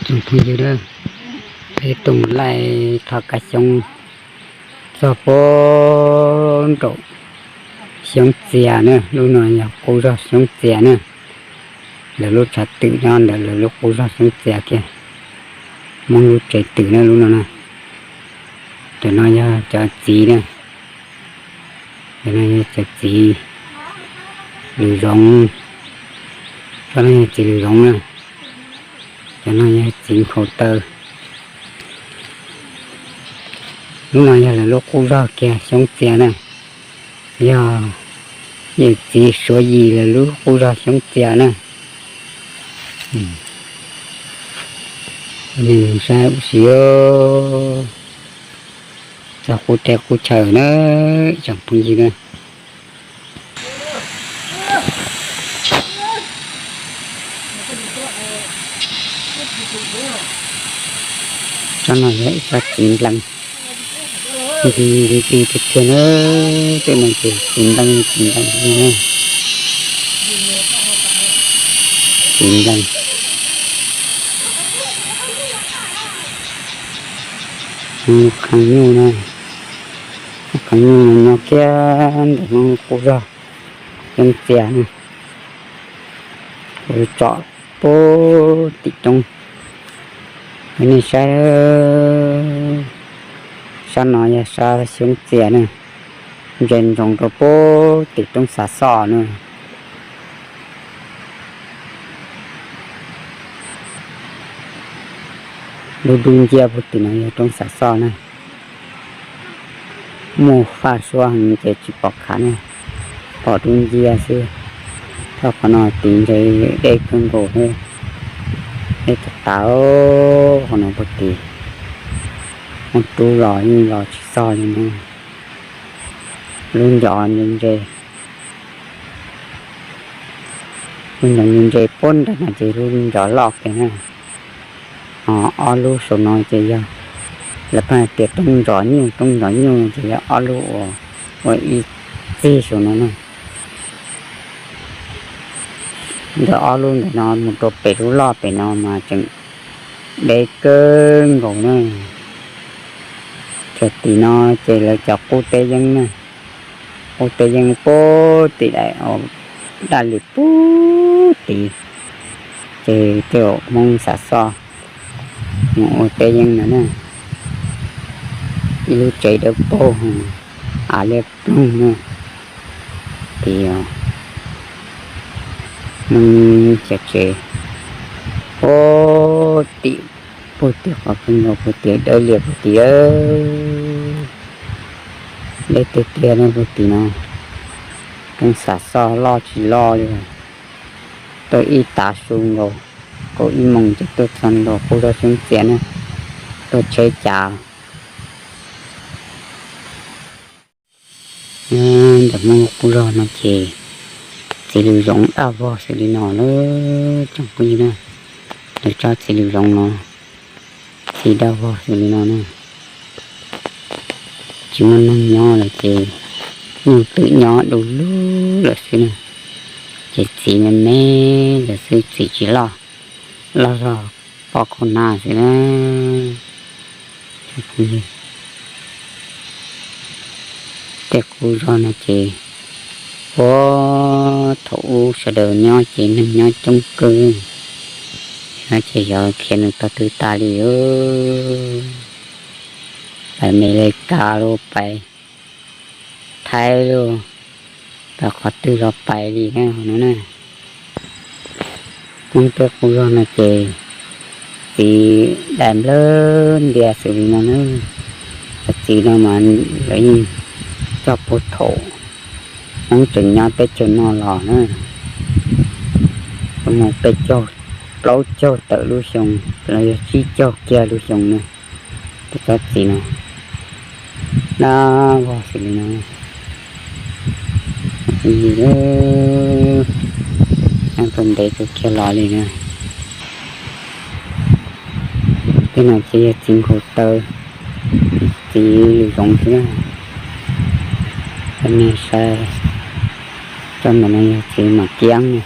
Tsoom phooj ywg, peb tuaj mus laij thov kab xyoob txog puag nraum xyoob txias na, lub no yog qub zog xyoob txias na. Lawv lub tshav twm nyob ntawm lawv lub qub zog xyoob txias kiag, Hmoob lub tsev twm na lub no na. Cov no yog cov txiv na, cov no yog cov txiv lws zoov, cov no yog txiv lws zoov na, cov no yog txiv nkhaus taw. Lub no yog lawv lub qub zog kiag xyoob txias na, yog yawm txiv Suav Yim lawv lub qub zog xyoob txias na. Saib ua si txog qub teb qub chaw na, tsoom phooj ywg na. Tsob no yog ib tsob txiv nplees, ntxim ntxim tiag tiag na. Tej no ces txiv nplees txiv nplees li na, txiv nplees. Qhee nyuj na, qhee nyuj no nyob kiag ntawm Hmoob qub zog xyoob txias na. Kuv tsom puag tim roob, nej saib, sab no yog sab xyoob txias na, ntsia ntsoov rau puag tim roob Xav Xoj na. Dub dub nciab puag tim no yog roob Xav Xoj na. Muaj faj suab heev ces tsis pom khav na, pom dub nciab xwb. Thaj qhov no tid ntshe deb kawg nkaus thiab, deb tas tas. Qhov no puag tid, muaj rub los yeej los tsis txog li na. Lub ncov ntse ntse, lub ncov ntse ntse puag nram no ces lub ncov loj kiag na. Ho ob lub saum no ces yog lawv pheej hais tias roob ntsos nyuj, roob ntsos nyuj ces yog ob lub uas ua ib txig saum no na. Ntawm ob lub ntawm no mus rau pem lub loj pem no mas tseem deb kawg nkaus na. Cov tim no ces lawv cov qub teb yeeb na, qub teb yeeb puag tim daim, daj lwm puag tid, ces tej zaum Hmoob Xav Xoj mus ua teb yeeb no na. Ib lub tsev dawb paug, av liab ploog na, tid Hmoob cov tsev puag tim, puag tim qhov pheej nkaus puag tim dawb lias puag tim, deb tiag tiag na puag tim no. Roob Xav Xoj loj tsis loj li, tuaj ib tav su nkaus, kaum ib moos ces tuaj txog nkaus qub zog xyoob txias na, tuaj tsheb cav. Ntawm Hmoob qub zog no ces txiv lws zoov daj vog xws li no lawm tsoom phooj ywg na. Lawv tsob txiv lws zoov no txiv daj vog xws li no na. Tsis muaj neeg nyob lawm ces nyuj twm nyob du lug lawm xwb na. Ces txiv me me lawm xwb, txiv tsis loj, loj zog pob khaub hnab xwb na. Tej qub zog no ces puag thaum ub sawv daws nyob ces neeg nyob coob kawg, no ces xyov khiav mus tog twg tas li. Pais Mes Lis Kas los pais Thaib los, pais qhov twg los pais li na no na. Hmoob tej qub zog no ces txiv dais nplawg ntias xws li no na. Cov txiv no mas lawv yeej coj puag thaum Hmoob tseem nyob teb chaws no los na, mus peb caug, plaub caug tawm lub xyoo los yog tsib caug kiag lub xyoo na. Tus tsob txiv no daj vog xws li no, nyob rau ntev kawg kiag los li na. Tej no ces yog txiv nkhaus taw, txiv lws zoov xwb na. Cov nej saib, cov ntawm no yog txiv mam kiab na,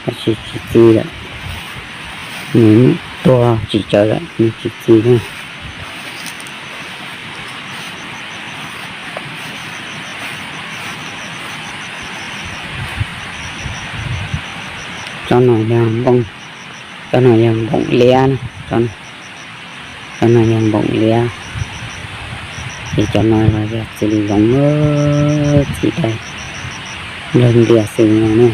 tab sis tsis txi lawm. Nws Tuag tsis tsawg lawm, nws tsis txi li. Tsob no yog npoom, tsob no yog npoom liab na, tsob no yog npoom liab. Ces cov no los yog txiv zoov, txiv dais, nplawg ntias xwb no na.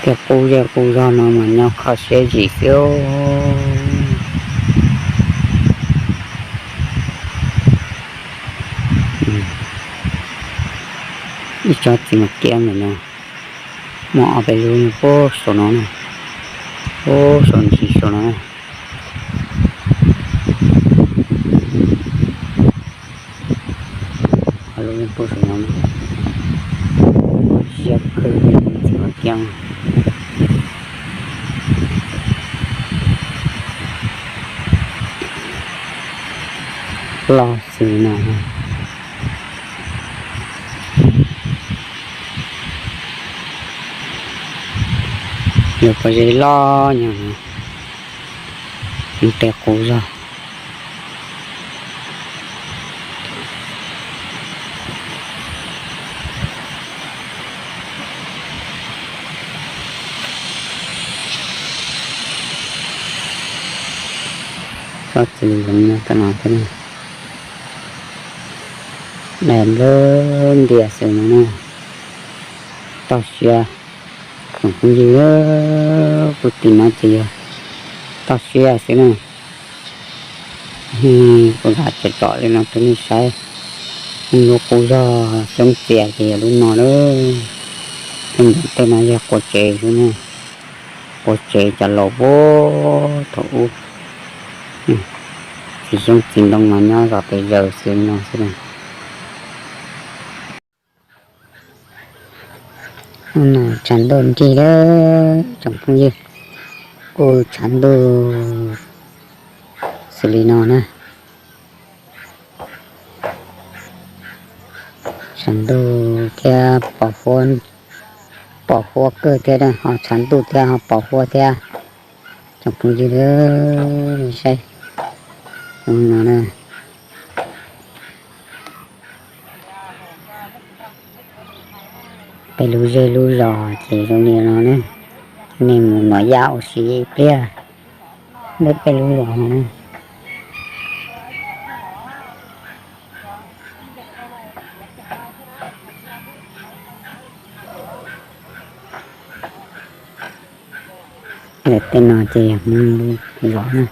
Tias qub zej qub zog no mas nyob kho siab zim xwb. Ib tsob txiv mas kiab ntawm no, muaj ob peb lub nyob puag saum no na, puag saum ntsis saum no. Ob lub nyob puag saum no, siab kawg li txiv mas kiab. Loj xwb no. Lub pob zeb loj nyob, nws tes qub zog. Tsob txiv zoov nyob tom no thiab, dais nplawg ntias xwb no na. Toj siab, tsoom phooj ywg, kuv tim no ces yog toj siab xwb na. Kuv lam tsom tsom li no rau nej saib. Lub qub zog xyoob txias ces yog lub no lawm. Tej ntawm tej no yog quav tsev xwb na, quav tsev cov laus puag thaum ub. Txiv xyoob txiv ntoo mas nyob zos pes zaws xwb no xwb na. Tshav ntuj nrig lawm tsoom phooj ywg, kuj tshav ntuj xws li no na. Tshav ntuj thiab pos huab, pos huab kawg thiab, ho tshav ntuj thiab ho pos huab thiab. Tsoom phooj ywg, saib no na. Peb lub zej lub zos ces zoo li no na. Nej mus nov yaj ua si ib pliag, peb lub zos no na. Lawv tej no ces yog Hmoob lub zos na.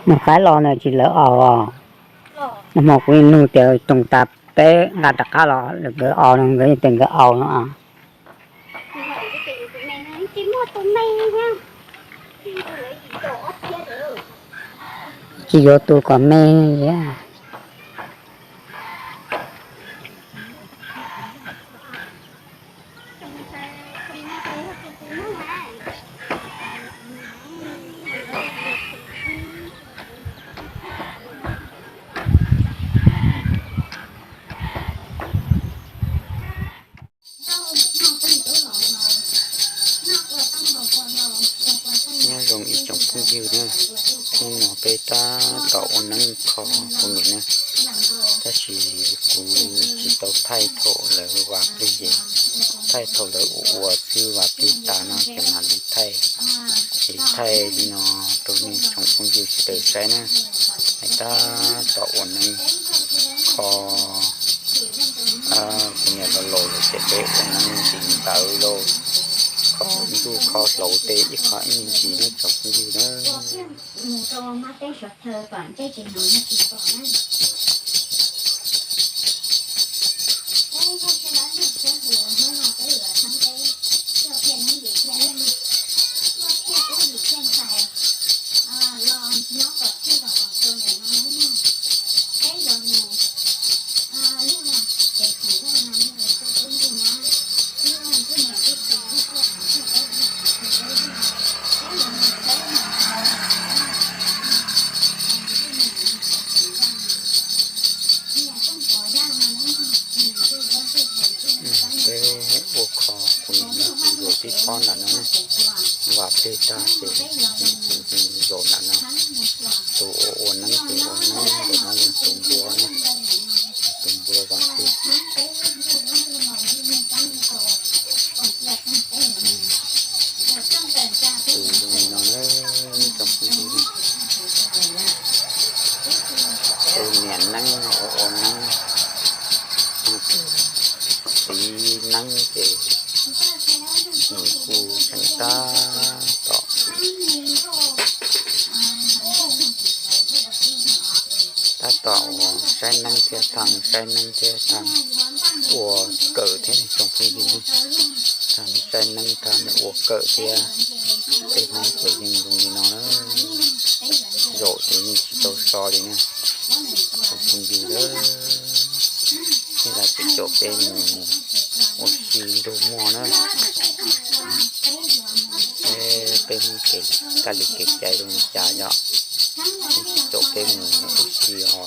Nws qaib los na tsis lawv aus os. Nag hmo kuv nug tias toog tas peb nqa rov qab los lawv nkawd aus no, nkawd tias nkawd aus no. Tsis yuav tus kom me thiab. Nyob zoo ib tsoom phooj ywg na, hnub no peb tab tom ua neeb kho kuv niam na, tab sis kuv tsis tau thaij thaum lawv vas plig, thaij thaum lawv ua ua xwb, vas plig tas no ces mam li thaij. Ces thaij li no rau nej tsoom phooj ywg sawv daws saib na. Es tab tom ua neeb kho, kuv niam los laus lawm ces peb ua neeb nti ntawv lauj, kho ntuj kho hlauv tej ib qho ib me ntsis nej tsoom phooj ywg na. Mus rau mab teb sov chaw kom ntsej tsis hnav noj tsis pom na. pob nram no ne. Vam plig tag ces zaum nram no. Tus ua ua neeb ces ua neeb, tus no yog tus npua ne, tus npua vam plig. Tus zoo li no na, tsoom phooj ywg, tus niam neeb ua ua neeb, txiv neeb ces nws kuj tseem tab tom, tab tom uas saib neeb thiab thaaj, saib neeb thiab thaaj, ua kawm thiab ne tsoom phooj ywg. Thaaj saib neeb thaaj ua kawm thiab. Peb Hmoob ces yeej zoo li no na, zaum ces yeej tsis tau so li na. Tsoom phooj ywg, thiaj li tseem caum peb mus ua si nrug muag na. Peb Hmoob ces kab li kev cai zoo li cas yom, tseem caum peb mus ua si ho